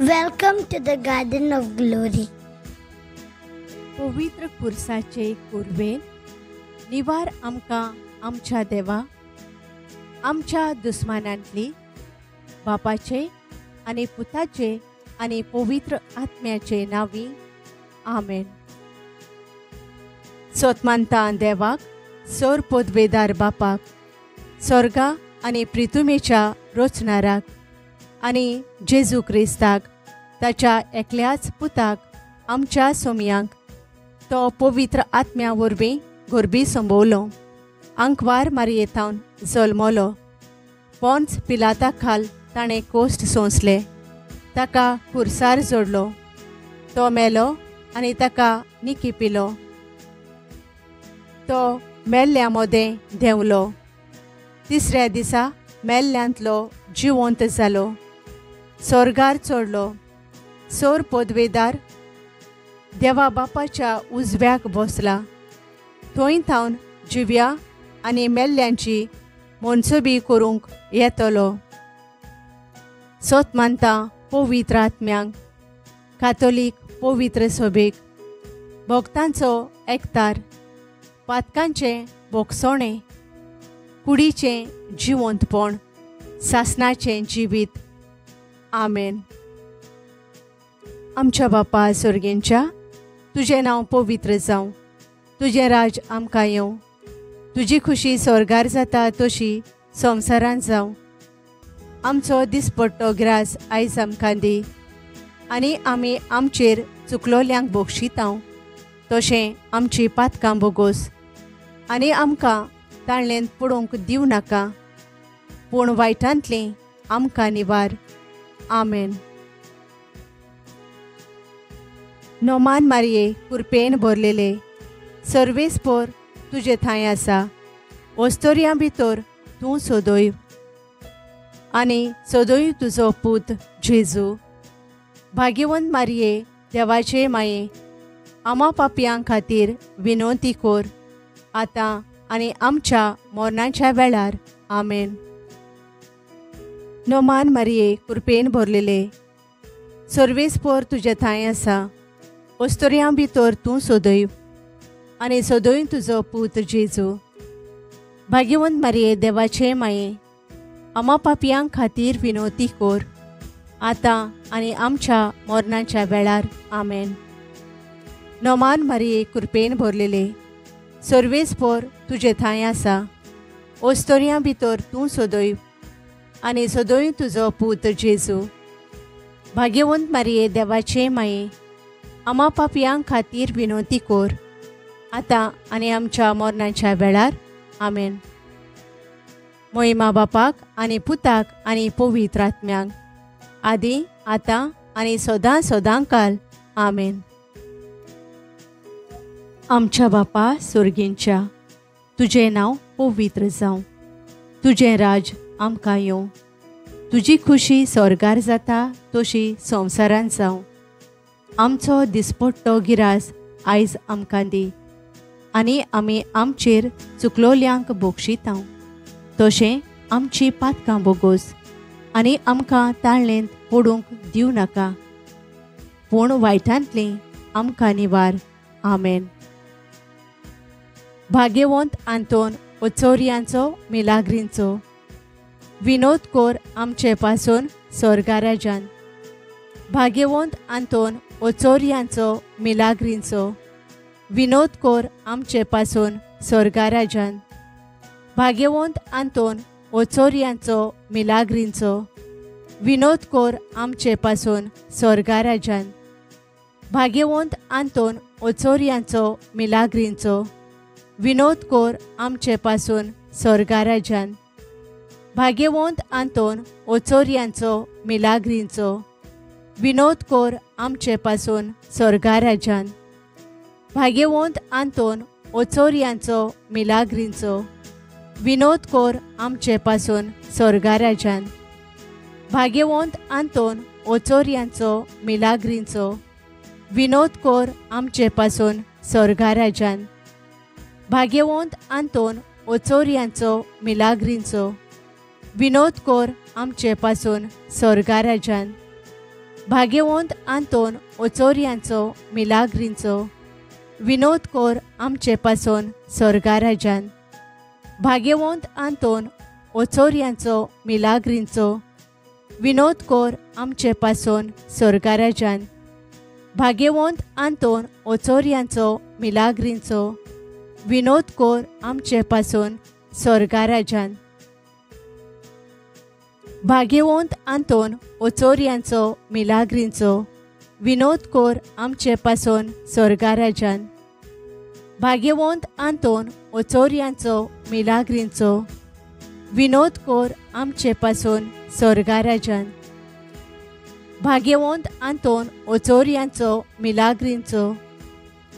Welcome to the Garden of Glory. पवित्र खुर्साचे कुरवेन निवार आमकां आमच्या देवा आमच्या दुस्मानांतली बापाचे आनी पुताचे आनी पवित्र आत्म्याचे नांवी आमेन. सोतमानता देवाक सोर पोदवेदार बापाक सोर्गा आनी प्रितुमेच्या रोचणाराक आनी जेजू क्रिस्ताक ताच्या एकल्याच पुताक आमच्या सोमयांक तो पवित्र आत्म्या वरवीं गोरबी संबवलो आंकवार मारयेथावन जल्मलो पोंच पिलाता खाल ताणें कोश्ट सोंसले ताका खुर्सार जोडलो तो मेलो आनी ताका निकी पिलो तो मेल्ल्या मोदें देंवलो तिसऱ्या दिसा मेल्ल्यांतलो जिवंत जालो सोर्गार चडलो सोर पदवेदार देवा बापाच्या उजव्याक बसला थंय थावन जिव्या आनी मेल्ल्यांची मनसुबी करूंक येतलो. सोत मानता पवित्र आत्म्यांक कातोलीक पवित्र सभेक भक्तांचो एकतार पातकांचें भोगसणें कुडीचें जिवंतपण सासनाचें जिवीत. आमेन. आमच्या बापा सोर्गेंच्या तुजें नांव पवित्र जावं तुजें राज आमकां येवं तुजी खुशी सोर्गार जाता तशी संवसारांत जावं. आमचो दिसपट्टो ग्रास आयज आमकां दी आनी आमी आमचेर चुकलोल्यांक बोगशितांव तशें आमची पातकां बोगोस आनी आमकां ताळ्ळेंत पडोवंक दिवं नाका पूण वायटांतलें आमकां निवार. आमेन. नोमान मारये कुरपेन भरलेले सर्वेस्पोर तुजे थंय आसा ओस्तोरयां भितर तूं सोदोय आनी सोदोय तुजो पूत जेजू. भाग्यवंत मारये देवाचे माये आमा पापयां खातीर विनवती कोर आतां आनी आमच्या मरणाच्या वेळार. आमेन. नोमान मारये कुरपेन भरलेले सर्वेस्पोर तुजे थंय आसा ओस्तोरयां भितर तूं सोदय आनी सोदय तुजो पूत जेजू. भाग्यवंत मारये देवाचे माये आमा पापयां खातीर विनवती कोर आतां आनी आमच्या मरणाच्या वेळार. आमेन. नोमान मारये कुरपेन भरलेले सर्वेस्पोर तुजे थंय आसा ओस्तोरयां भितर तूं सोदय आनी सोदय तुजो पूत जेजू. भाग्यवंत मारये देवाचे माये आमा पापयां खातीर विनवती कोर आतां आनी आमच्या मरणाच्या वेळार. आमेन. मोहिमा बापाक आनी पुताक आनी पवित्र आत्म्यांक आदी आतां आनी सदां सदां काल. आमेन. आमच्या बापा सोर्गींच्या तुजें नांव पवित्र जावं तुजें राज आमकां येवं तुजी खुशी सोर्गार जाता तशी संवसारांत जावं. आमचो दिसपट्टो गिरास आयज आमकां दी आनी आमी आमचेर चुकलोल्यांक बोगशितांव तशें आमची पातकां बोगोस आनी आमकां ताळ्ळेंत पडूंक दिवं नाका पूण वायटांतलीं आमकां निवार. आमेन. भाग्यवंत आंतोन ओचोरयांचो मिलाग्रींचो विनोद कोर आमचे पासून सोर्गाराजान. भाग्यवंत आंतोन ओचोरयांचो मिलाग्रींचो विनोद कोर आमचे पासून सोर्गाराजान. भाग्यवंत आंतोन ओचोरयांचो मिलाग्रींचो विनोद कोर आमचे पासून सोर्गाराजान. भाग्यवंत आंतोन ओचोरयांचो मिलाग्रींचो विनोद कोर आमचे पासून सोर्गाराजान. भाग्यवंत आंतोन ओचोरयांचो मिलाग्रींचो विनोद कोर आमचे पासून सोर्गाराजान. भाग्यवंत आंतोन ओचोरयांचो मिलाग्रींचो विनोद कोर आमचे पासून सोर्गाराजान. भाग्यवंत आंतोन ओचोरयांचो मिलाग्रींचो विनोद कोर आमचे पासून सोर्गाराजान. भाग्यवंत आंतोन ओचोरयांचो मिलाग्रींचो विनोद कोर आमचे पासून सोर्गाराजान. भाग्यवंत आंतोन ओचोरयांचो मिलाग्रींचो विनोद कोर आमचे पासून स्वर्गाराजान। भाग्यवंत आंतोन ओचोरयांचो मिलाग्रींचो विनोद कोर आमचे पासून स्वर्गाराजान। भाग्यवंत आंतोन ओचोरयांचो मिलाग्रींचो विनोद कोर आमचे पासून स्वर्गाराजान। भाग्यवंत आंतोन ओचोरयांचो मिलाग्रींचो विनोद कोर आमचे पासून स्वर्गाराजान। भाग्यवंत आंतोन ओचोरयांचो मिलाग्रींचो विनोद कोर आमचे पासून स्वर्गाराजान। भाग्यवंत आंतोन ओचोरयांचो मिलाग्रींचो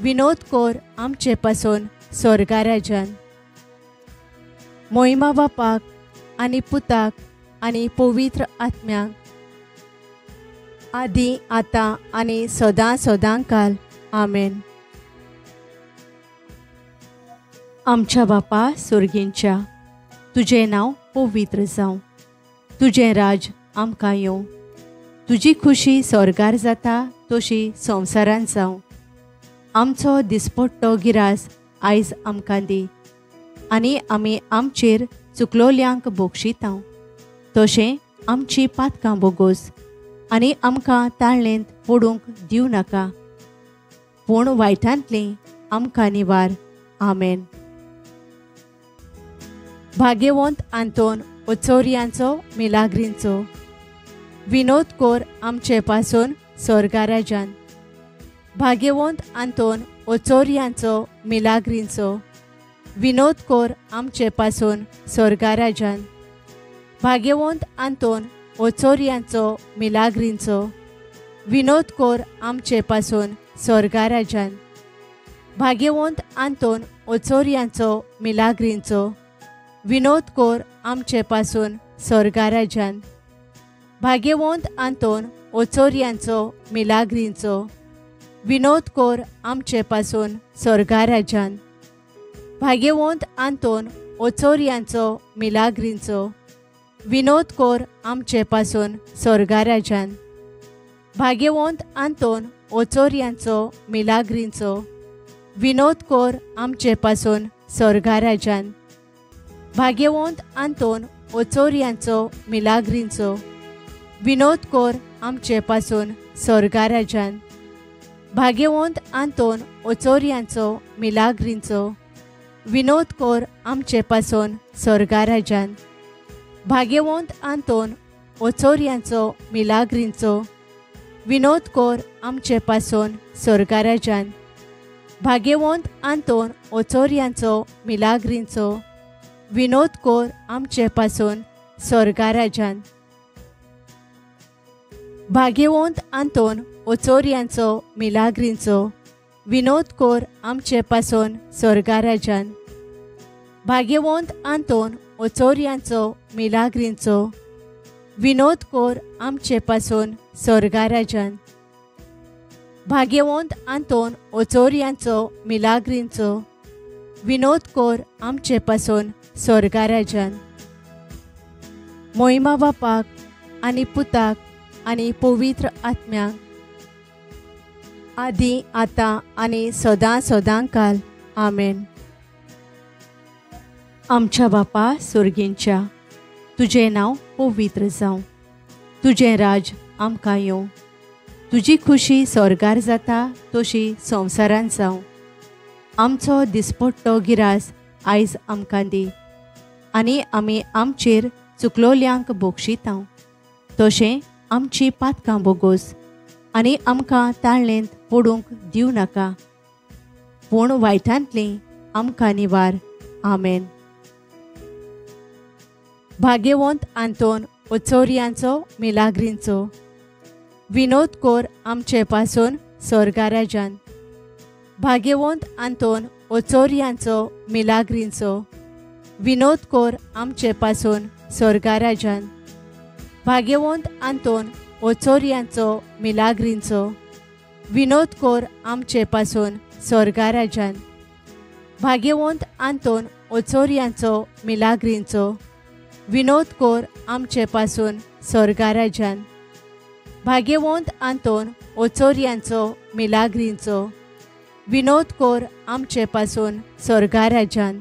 विनोद कोर आमचे पासून स्वर्गाराजान। मोहिमा बापाक आनी पुताक आनी पवित्र आत्म्याक आदी आतां आनी सदां सदां काल आमेन। आमच्या बापा सुर्गींच्या, तुजें नांव पवित्र जावं, तुजें राज आमकां येवं, तुजी खुशी स्वर्गार जाता तशी संवसारांत जावं। आमचो दिसपट्टो गिरास आयज आमकां दी आनी आमी आमचेर चुकलोल्यांक बोगशितांव तशें आमची पातकां बोगोस आनी आमकां ताळणेंत पडूंक दिवं नाका, पूण वायटांतलीं आमकां निवार। आमेन। भाग्यवंत आंतोन ओचोरयांचो मिलाग्रींचो विनोद कोर आमचे पासून स्वर्गाराजान। भाग्यवंत आंतोन ओचोरयांचो मिलाग्रींचो विनोद कोर आमचे पासून स्वर्गाराजान। भाग्यवंत आंतोन ओचोरयांचो मिलाग्रींचो विनोद कोर आमचे पासून स्वर्गाराजान। भाग्यवंत आंतोन ओचोरयांचो मिलाग्रींचो विनोद कोर आमचे पासून स्वर्गाराजान। भाग्यवंत आंतोन ओचोरयांचो मिलाग्रींचो विनोद कोर आमचे पासून स्वर्गाराजान। भाग्यवंत आंतोन ओचोरयांचो मिलाग्रींचो विनोद कोर आमचे पासून स्वर्गाराजान। भाग्यवंत आंतोन ओचोरयांचो मिलाग्रींचो विनोद कोर आमचे पासून स्वर्गाराजान। भाग्यवंत आंतोन ओचोरयांचो मिलाग्रींचो विनोद कोर आमचे पासून स्वर्गाराजान। भाग्यवंत आंतोन ओचोरयांचो मिलाग्रींचो विनोद कोर आमचे पासून स्वर्गाराजान। भाग्यवंत आंतोन ओचोरयांचो मिलाग्रींचो विनोद कोर आमचे पासून स्वर्गाराजान। भाग्यवंत आंतोन ओचोरयांचो मिलाग्रींचो विनोद कोर आमचे पासून स्वर्गाराजान। भाग्यवंत आंतोन ओचोरयांचो मिलाग्रींचो विनोद कोर आमचे पासून स्वर्गाराजान। भाग्यवंत आंतोन ओचोरयांचो मिलाग्रींचो विनोद कोर आमचे पासून स्वर्गाराजान। भाग्यवंत आंतोन ओचोरयांचो मिलाग्रींचो विनोद कोर आमचे पासून स्वर्गाराजान। मोहिमा बापाक आनी पुताक आनी पवित्र आत्म्याक आदी आतां आनी सदां सदां काल आमेन। आमच्या बापा सुर्गींच्या, तुजें नांव पवित्र जावं, तुजें राज आमकां येवं, तुजी खुशी स्वर्गार जाता तशी संवसारांत जावं। आमचो दिसपट्टो गिरास आयज आमकां दी आनी आमी आमचेर चुकलोल्यांक बोगशितांव तशें आमची पातकां बोगोस आनी आमकां ताळणेंत पडूंक दिवं नाका, पूण वायटांतलीं आमकां निवार। आमेन। भाग्यवंत आंतोन ओचोरयांचो मिलाग्रींचो विनोद कोर आमचे पासून स्वर्गाराजान। भाग्यवंत आंतोन ओचोरयांचो मिलाग्रींचो विनोद कोर आमचे पासून स्वर्गाराजान। भाग्यवंत आंतोन ओचोरयांचो मिलाग्रींचो विनोद कोर आमचे पासून स्वर्गाराजान। भाग्यवंत आंतोन ओचोरयांचो मिलाग्रींचो विनोद कोर आमचे पासून स्वर्गाराजान। भाग्यवंत आंतोन ओचोरयांचो मिलाग्रींचो विनोद कोर आमचे पासून स्वर्गाराजान.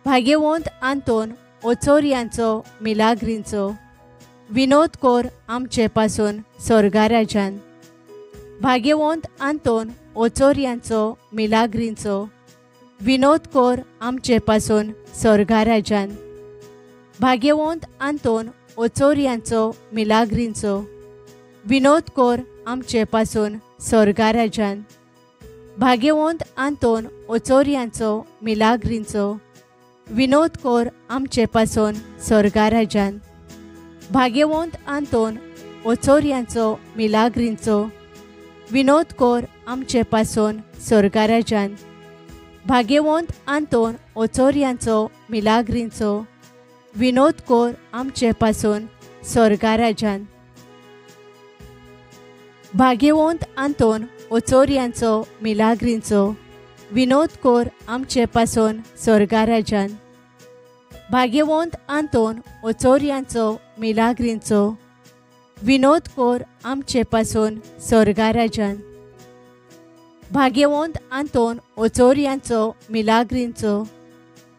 भाग्यवंत आंतोन ओचोरयांचो मिलाग्रींचो विनोद कोर आमचे पासून स्वर्गाराजान. भाग्यवंत आंतोन ओचोरयांचो मिलाग्रींचो विनोद कोर आमचे पासून स्वर्गाराजान. भाग्यवंत आंतोन ओचोरयांचो मिलाग्रींचो विनोद कोर आमचे पासून स्वर्गाराजान. भाग्यवंत आंतोन ओचोरयांचो मिलाग्रींचो विनोद कोर आमचे पासून स्वर्गाराजान. भाग्यवंत आंतोन ओचोरयांचो मिलाग्रींचो विनोद कोर आमचे पासून स्वर्गाराजान. भाग्यवंत आंतोन ओचोरयांचो मिलाग्रींचो विनोद कोर आमचे पासून स्वर्गाराजान. भाग्यवंत आंतोन ओचोरयांचो मिलाग्रींचो विनोद कोर आमचे पासून स्वर्गाराजान. भाग्यवंत आंतोन ओचोरयांचो मिलाग्रींचो विनोद कोर आमचे पासून स्वर्गाराजान. भाग्यवंत आंतोन ओचोरयांचो मिलाग्रींचो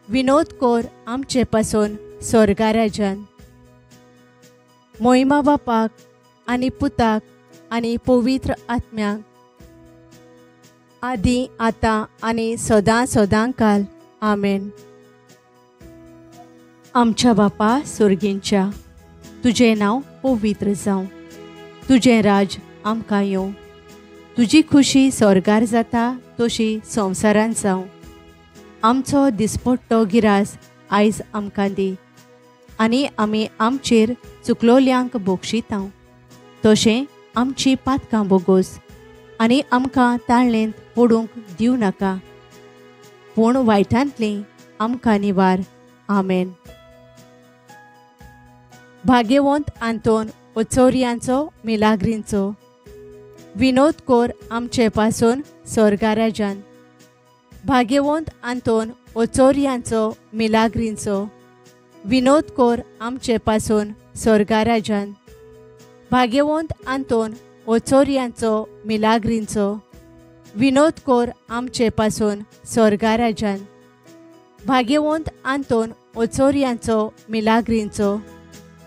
विनोद कोर आमचे पासून स्वर्गाराजान. मोहिमा बापाक आनी पुताक आनी पवित्र आत्म्याक आदी आतां आनी सदां सदां काल. आमेन. आमच्या बापा सुर्गींच्या, तुजें नांव पवित्र जावं, तुजें राज आमकां येवं, तुजी खुशी स्वर्गार जाता तशी संवसारांत जावं. आमचो दिसपट्टो गिरास आयज आमकां दी आनी आमी आमचेर चुकलोल्यांक बोगशितांव तशें आमची पातकां बोगोस आनी आमकां ताळणेंत पडूंक दिवं नाका, पूण वायटांतली आमकां निवार. आमेन. भाग्यवंत आंतोन ओचोरयांचो मिलाग्रींचो विनोद कोर आमचे पासून स्वर्गाराजान. भाग्यवंत आंतोन ओचोरयांचो मिलाग्रींचो विनोद कोर आमचे पासून स्वर्गाराजान. भाग्यवंत आंतोन ओचोरयांचो मिलाग्रींचो विनोद कोर आमचे पासून स्वर्गाराजान. भाग्यवंत आंतोन ओचोरयांचो मिलाग्रींचो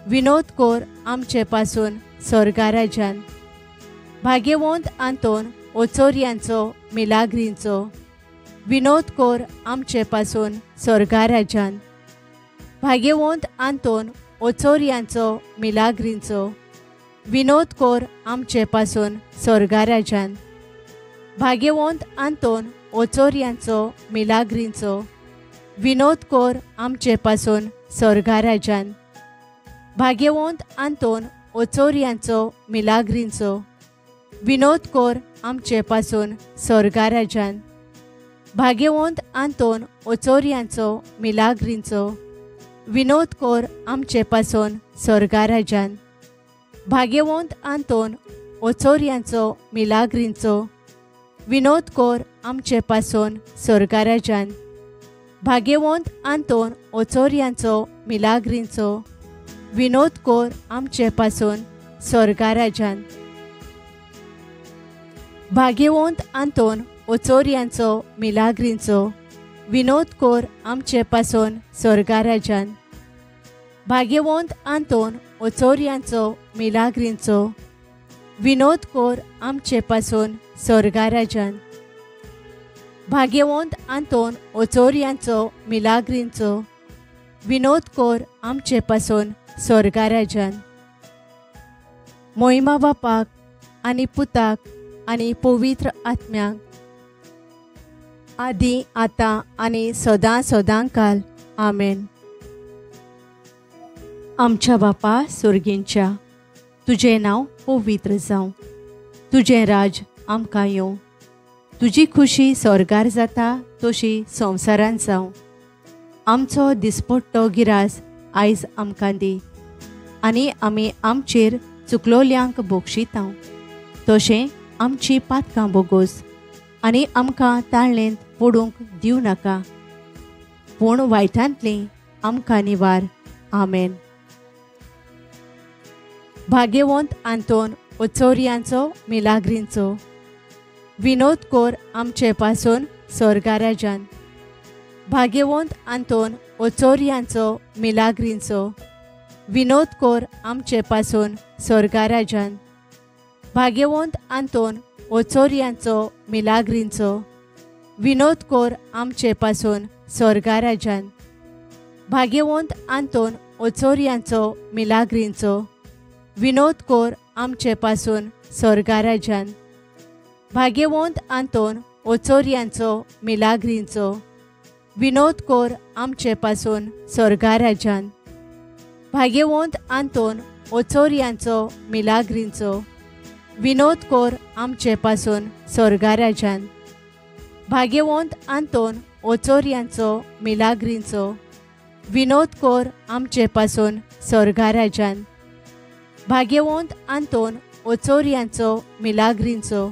विनोद कोर आमचे पासून स्वर्गाराजान. भाग्यवंत आंतोन ओचोरयांचो मिलाग्रींचो विनोद कोर आमचे पासून स्वर्गाराजान. भाग्यवंत आंतोन ओचोरयांचो मिलाग्रींचो विनोद कोर आमचे पासून स्वर्गाराजान. भाग्यवंत आंतोन ओचोरयांचो मिलाग्रींचो विनोद कोर आमचे पासून स्वर्गाराजान. भाग्यवंत आंतोन ओचोरयांचो मिलाग्रींचो विनोद कोर आमचे पासून स्वर्गाराजान. भाग्यवंत आंतोन ओचोरयांचो मिलाग्रींचो विनोद कोर आमचे पासून स्वर्गाराजान. भाग्यवंत आंतोन ओचोरयांचो मिलाग्रींचो विनोद कोर आमचे पासून स्वर्गाराजान. भाग्यवंत आंतोन ओचोरयांचो मिलाग्रींचो विनोद कोर आमचे पासून स्वर्गाराजान. भाग्यवंत आंतोन ओचोरयांचो मिलाग्रींचो विनोद कोर आमचे पासून स्वर्गाराजान. भाग्यवंत आंतोन ओचोरयांचो मिलाग्रींचो विनोद कोर आमचे पासून स्वर्गाराजान. भाग्यवंत आंतोन ओचोरयांचो मिलाग्रींचो विनोद कोर आमचे पासून स्वर्गाराजान. मोहिमा बापाक आनी पुताक आनी पवित्र आत्म्याक आदी आतां आनी सदां सदां काल. आमेन. आमच्या बापा सुर्गींच्या, तुजें नांव पवित्र जावं, तुजें राज आमकां येवं, तुजी खुशी स्वर्गार जाता तशी संवसारांत जावं. आमचो दिसपट्टो गिरास आयज आमकां दी आनी आमी आमचेर चुकलोल्यांक बोगशितांव तशें आमची पातकां बोगोस आनी आमकां ताळणेंत पडूंक दिवं नाका, पूण वायटांतली आमकां निवार. आमेन. भाग्यवंत आंतोन ओचोरियांचो मिलाग्रींचो विनोद कोर आमचे पासून सोर्गाराजान. भाग्यवंत आंतोन ओचोरियांचो मिलाग्रींचो विनोद कोर आमचे पासून सोर्गाराजान. भाग्यवंत आंतोन ओचोरियांचो मिलाग्रींचो विनोद कोर आमचे पासून सोर्गाराजान. भाग्यवंत आंतोन ओचोरियांचो मिलाग्रींचो विनोद कोर आमचे पासून सोर्गाराजान. भाग्यवंत आंतोन ओचोरियांचो मिलाग्रींचो विनोद कोर आमचे पासून सोर्गाराजान. भाग्यवंत आंतोन ओचोरियांचो मिलाग्रींचो विनोद कोर आमचे पासून सोर्गाराजान. भाग्यवंत आंतोन ओचोरियांचो मिलाग्रींचो विनोद कोर आमचे पासून सोर्गाराजान. भाग्यवंत आंतोन ओचोरियांचो मिलाग्रींचो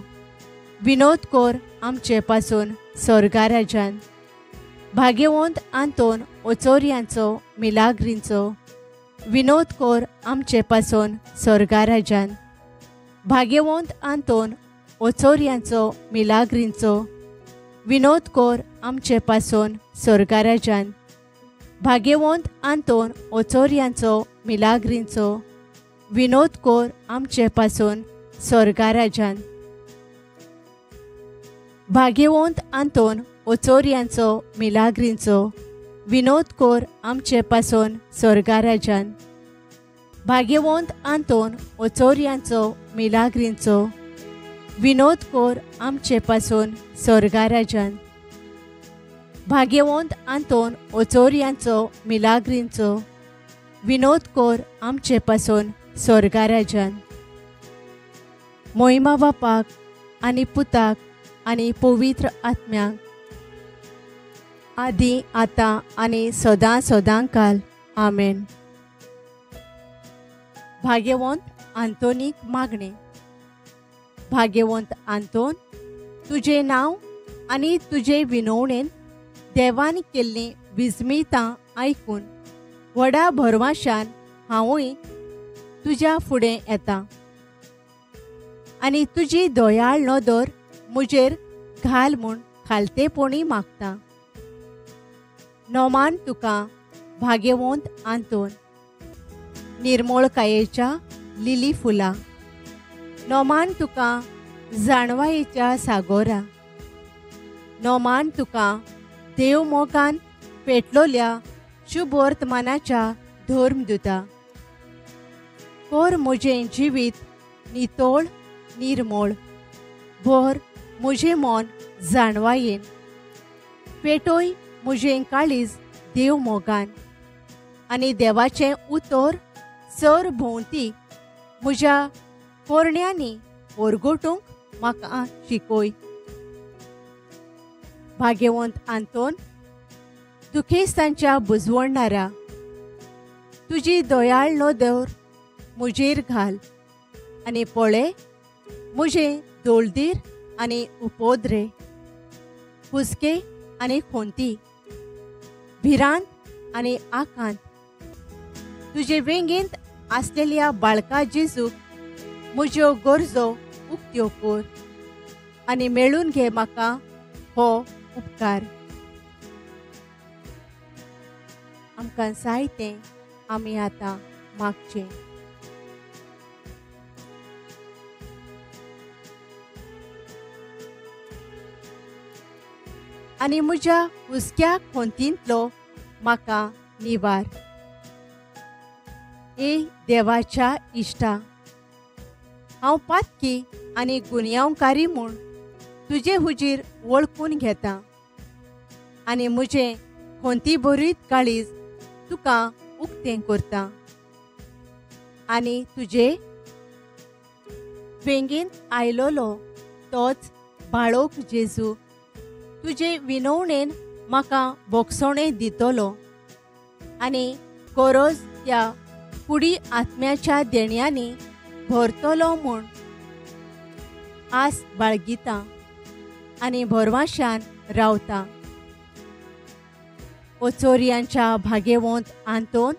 विनोद कोर आमचे पासून सोर्गाराजान. भाग्यवंत आंतोन ओचोरियांचो मिलाग्रींचो विनोद कोर आमचे पासून सोर्गाराजान. भाग्यवंत आंतोन ओचोरियांचो मिलाग्रींचो विनोद कोर आमचे पासून सोर्गाराजान. भाग्यवंत आंतोन ओचोरियांचो मिलाग्रींचो विनोद कोर आमचे पासून सोर्गाराजान. भाग्यवंत आंतोन ओचोरियांचो मिलाग्रींचो विनोद कोर आमचे पासून सोर्गाराजान. भाग्यवंत आंतोन ओचोरियांचो मिलाग्रींचो विनोद कोर आमचे पासून सोर्गाराजान. भाग्यवंत आंतोन ओचोरियांचो मिलाग्रींचो विनोद कोर आमचे पासून सोर्गाराजान. मोहिमा बापाक आनी पुताक आनी पवित्र आत्म्याक आदी आतां आनी सदां सदां काल. आमेन. भाग्यवंत आंतोनीक मागणें. भाग्यवंत आंतोन, तुजें नांव आनी तुजे विनवणेन देवान केल्लीं विस्मितां आयकून व्हडा भरवाशान हांवूय तुज्या फुडें येता आनी तुजी दयाळ नदर म्हजेर घाल म्हूण खालतेपणी मागता. नोमान तुका भाग्यवंत आंतोन. निर्मोळकायेच्या लिली फुलां. नोमान तुका जाणवायेच्या सागोरा. नोमान तुका देव मोगान पेटलोल्या शुभवर्तमानाच्या धर्मदुता. कोर म्हजें जिवीत नितोळ निर्मोळ, भर म्हजें मन जाणवायेन, पेटोय म्हजें काळीज देव मोगान आनी देवाचें उतर सर भोंवती म्हज्या कोरण्यांनी ओरगोटूंक म्हाका शिकय. भाग्यवंत आंतोन, दुखेस्तांच्या बुजवणणारा, तुजी दयाळ नदर म्हजेर घाल आनी पळय म्हजें दोळदीर आनी उपोद्रे, हुस्के आनी खोंती, भिरांत आनी आकांत. तुजे वेंगेंत आसलेल्या बाळका जेजूक म्हज्यो गरजो उक्त्यो कर आनी मेळून घे म्हाका हो उपकार. आमकां जाय तें आमी आतां मागचें. आनी म्हज्या हुस्क्या खोंतींतलो म्हाका निवार. ए देवाच्या इश्टा, हांव पातकी आनी गुन्यांवकारी म्हूण तुजे हुजीर वळखून घेता आनी म्हजें खोंती भरीत काळीज तुका उक्तें करता आनी तुजे वेंगेंत आयलोलो तोच बाळोक जेजू तुजे विनवणेन म्हाका बोगसणें दितलो आनी गरज त्या कुडी आत्म्याच्या देण्यांनी भरतलो म्हूण आस बाळगिता आनी भरवाशान रावता. ओचोरियांच्या भागेवंत आंतोन,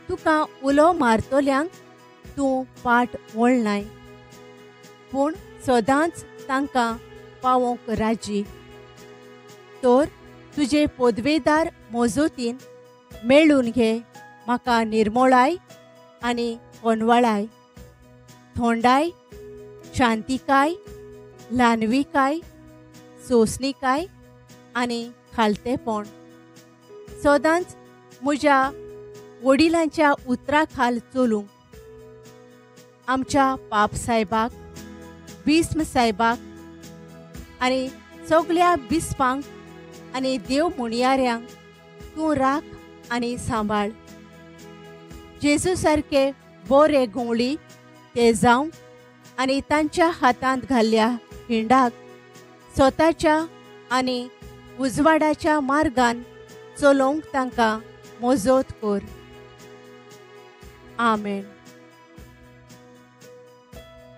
तुका उलो मारतल्यांक तूं पाट वळनाय, पूण सदांच तांकां पावोवंक राजी। तर तुजे पदवेदार मोजोतीन मेळून घे म्हाका निर्मोळाय आनी कोनवाळाय, थोंडाय, शांतिकाय, ल्हानविकाय, सोंसणिकाय आनी खालतेपण। सदांच म्हज्या वडिलांच्या उतरा खाल चलूंक, आमच्या पाप सायबाक, बिस्म सायबाक आनी सगळ्या बिस्पांक आनी देव म्हणयाऱ्यांक तूं राख आनी सांबाळ। जेजू सारके बरे घोंवळी ते जावं आनी तांच्या हातांत घाल्ल्या हिंडाक स्वताच्या आनी उजवाडाच्या मार्गान चलोवंक तांकां मजत कर। आमेन।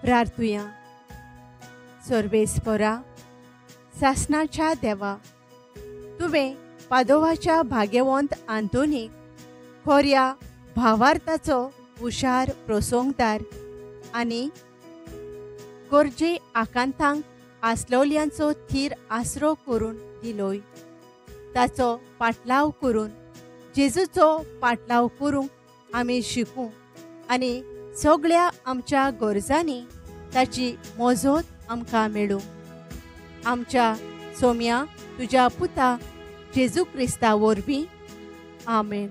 प्रार्थुया। सर्वेस्परा, सासणाच्या देवा, तुवें पादोवाच्या भाग्यवंत आंतोनीक खोऱ्या भावार्थाचो हुशार प्रसंगदार आनी गरजे आकांतांक आसलोल्यांचो थीर आसरो करून दिलोय। ताचो पाटलाव करून जेजूचो पाटलाव करूंक आमी शिकूं आनी सगळ्या आमच्या गरजांनी ताची मजत आमकां मेळूं। आमच्या सोम्या तुज्या पुता जेजू क्रिस्ता वरवीं, आमेन।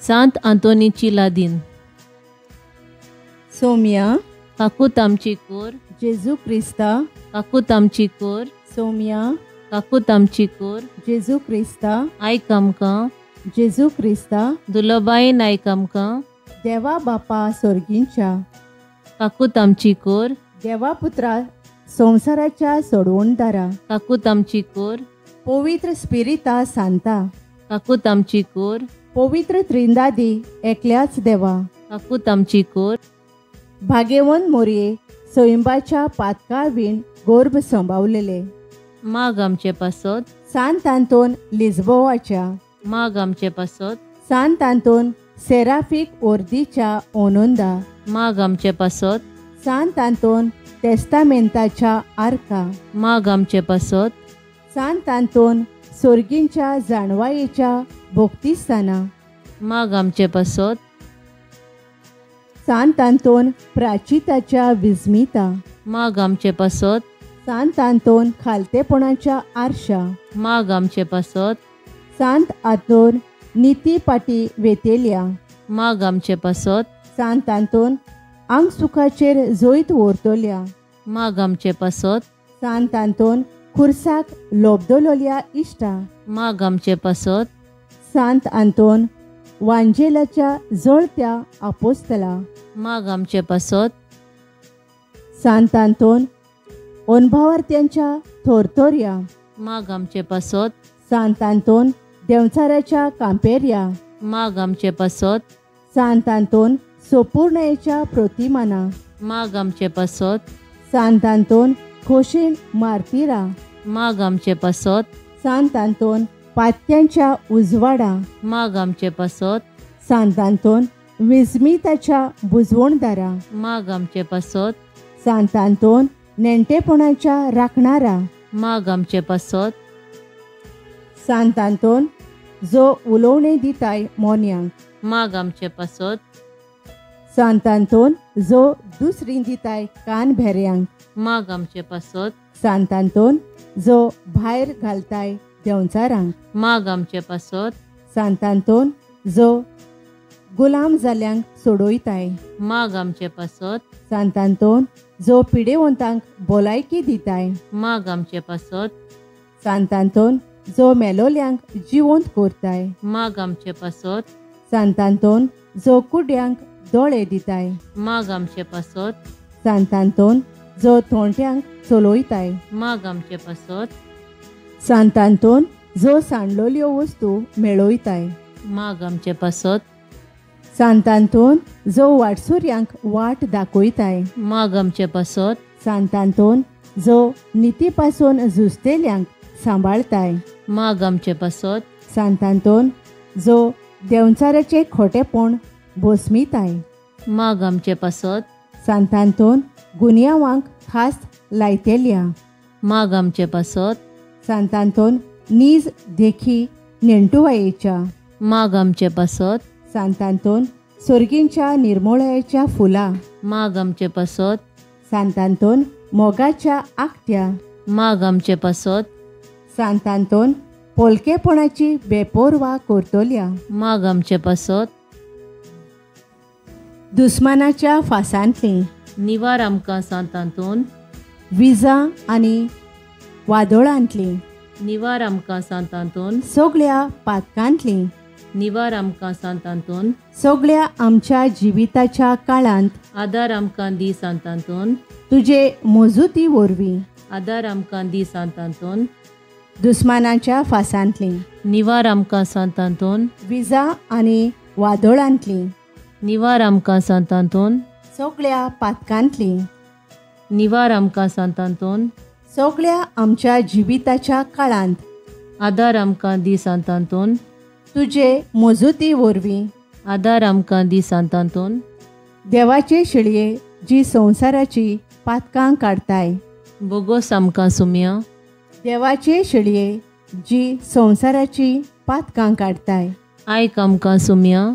सांत आंतोनीची लादीन। सोम्या काकूत आमची कोर, जेजू क्रिस्ता काकूत आमची कोर। सोम्या काकूत आमची कोर, जेजू क्रिस्ता आयक आमकां, जेजू क्रिस्ता दुलबायेन आयक आमकां। देवा बापा सोर्गींच्या काकूत आमची कोर, देवा पुत्रा संवसाराच्या सोडवणदारा काकूत आमची कोर। पवित्र स्पिरिता सांता काकूत आमची कोर, पवित्र त्रिंदादी एकल्याच देवा काकूत आमची कोर। भाग्यवंत मोरये सैंबाच्या पातका वीण गर्भ संभावलेले माग आमचे पासत। सांत आंतोन लिज्बोवाच्या माग आमचे पासत। सांत आंतोन सेराफीक ओर्दीच्या ओनोंदा माग आमचे पासत। सांत आंतोन तेस्तामेंताच्या आर्का माग आमचे पासत। सांत आंतोन सोर्गींच्या जाणवायेच्या भोक्तिस्ताना माग आमचे पासत। सांत आंतोन प्राचिताच्या विस्मिता माग आमचे पासत। सांत आंतोन खालतेपणाच्या आरशा माग आमचे पासत। सांत आंतोन निती पाटी वेतेल्या माग आमचे पासत। सांत आंतोन आंग सुखाचेर जैत व्हरतल्या माग आमचे पासत। सांत आंतोन खुर्साक लोबदलोल्या इश्टा माग आमचे पासत। सांत आंतोन वांजेलाच्या जळत्या आपोस्तला माग आमचे पासत। सांत आंतोन अनभावार्थ्यांच्या थोरथोर्या माग आमचे पासत। सांत आंतोन देंवचाराच्या कांपेर्या माग आमचे पासत। सांत आंतोन सोपूर्णयेच्या प्रतिमाना माग आमचे पासत। सांत आंतोन खोशेन मार्तिरा माग आमचे पासत। सांत आंतोन पात्यांच्या उजवाडा माग आमचे पासत। सांत आंतोन विस्मिताच्या बुजवणदारा माग आमचे पासत। सांत आंतोन नेणटेपणाच्या राखणारा माग आमचे पासत। सांत आंतोन जो उलोवणें दिताय मोन्यांक माग आमचे पासत। सांत आंतोन जो दुसरी दिताय कान भेऱ्यांक माग आमचे पासत। सांत आंतोन जो भायर घालताय देंवचारांक माग आमचे पासत। सांत आंतोन जो गुलाम जाल्यांक सोडयताय माग आमचे पासत। सांत आंतोन जो पिडेवंतांक भलायकी दिताय माग आमचे पासत। सांत आंतोन जो मेलोल्यांक जिवंत करताय माग आमचे पासत। सांत आंतोन जो कुड्यांक दोळे दिताय माग आमचे पासत। सांत आंतोन जो थोंट्यांक चलयताय माग आमचे पासत। सांत आंतोन जो सांडलोल्यो वस्तू मेळयताय माग आमचे पासत। सांत आंतोन जो वाटसुर्यांक वाट दाखयताय माग आमचे पासत। सांत आंतोन जो निती पासून झुजतेल्यांक सांबाळताय माग आमचे पासत। सांत आंतोन जो देंवचाराचें खोटेपण भोसमिताय माग आमचे पासत सांतांतोन गुन्यांवांक खास लायतेल्या माग आमचे पासत सांतांतोन नीज देखी नेणटुवायेच्या माग आमचे पासत सांतांतोन सोर्गींच्या निर्मोळायेच्या फुलां माग आमचे पासत सांतांतोन मोगाच्या आकट्या माग आमचे पासत सांतांतोन पोलकेपणाची बेपोरवा करतल्या माग आमचे पासत दुस्मानाच्या फासांतली निवार आमकां सांतांतून विजा आनी वादोळांतली निवार आमकां सांतांतून सगळ्या पातकांतली निवार आमकां सांतांतून सगळ्या आमच्या जिविताच्या काळांत आदार आमकां दी सांतांतून तुजे मोजुती वरवीं आदार आमकां दी सांतांतून दुस्मानाच्या फासांतली निवार आमकां सांतांतून विजा आनी वादोळांतली निवार आमकां सांतांतून सगळ्या पातकांतली निवार आमकां सांतांतून सगळ्या आमच्या जिविताच्या काळांत आदार आमकां दी सांतांतून तुजे मोजुती वरवीं आदार आमकां दी सांतांतून देवाचे शिळये जी संवसाराची पातकां काडताय बोगोस आमकां सुम्या देवाचे शिळये जी संवसाराची पातकां काडताय आयक आमकां सुम्या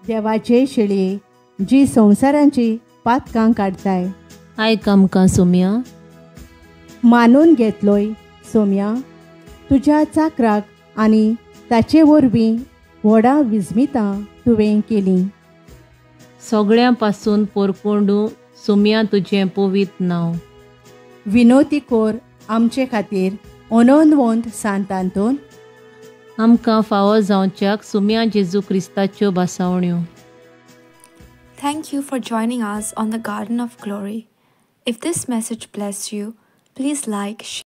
देवाचे शिळये जी संवसाराची पातकां काडताय आयक आमकां सुम्या मानून घेतलोय सोम्या तुज्या चाकराक आनी ताचे वरवीं व्हडा विस्मितां तुवें केलीं. सगळ्यां पासून पोरकोंडू सुम्या तुजें पवित्र नांव. विनोती कोर आमचे खातीर अनोनवंत सांतांतून आमकां फावो जावच्याक सुम्या जेजू क्रिस्ताच्यो भासावण्यो. Thank you for joining us on the Garden of Glory. If this message blessed you, please like, share.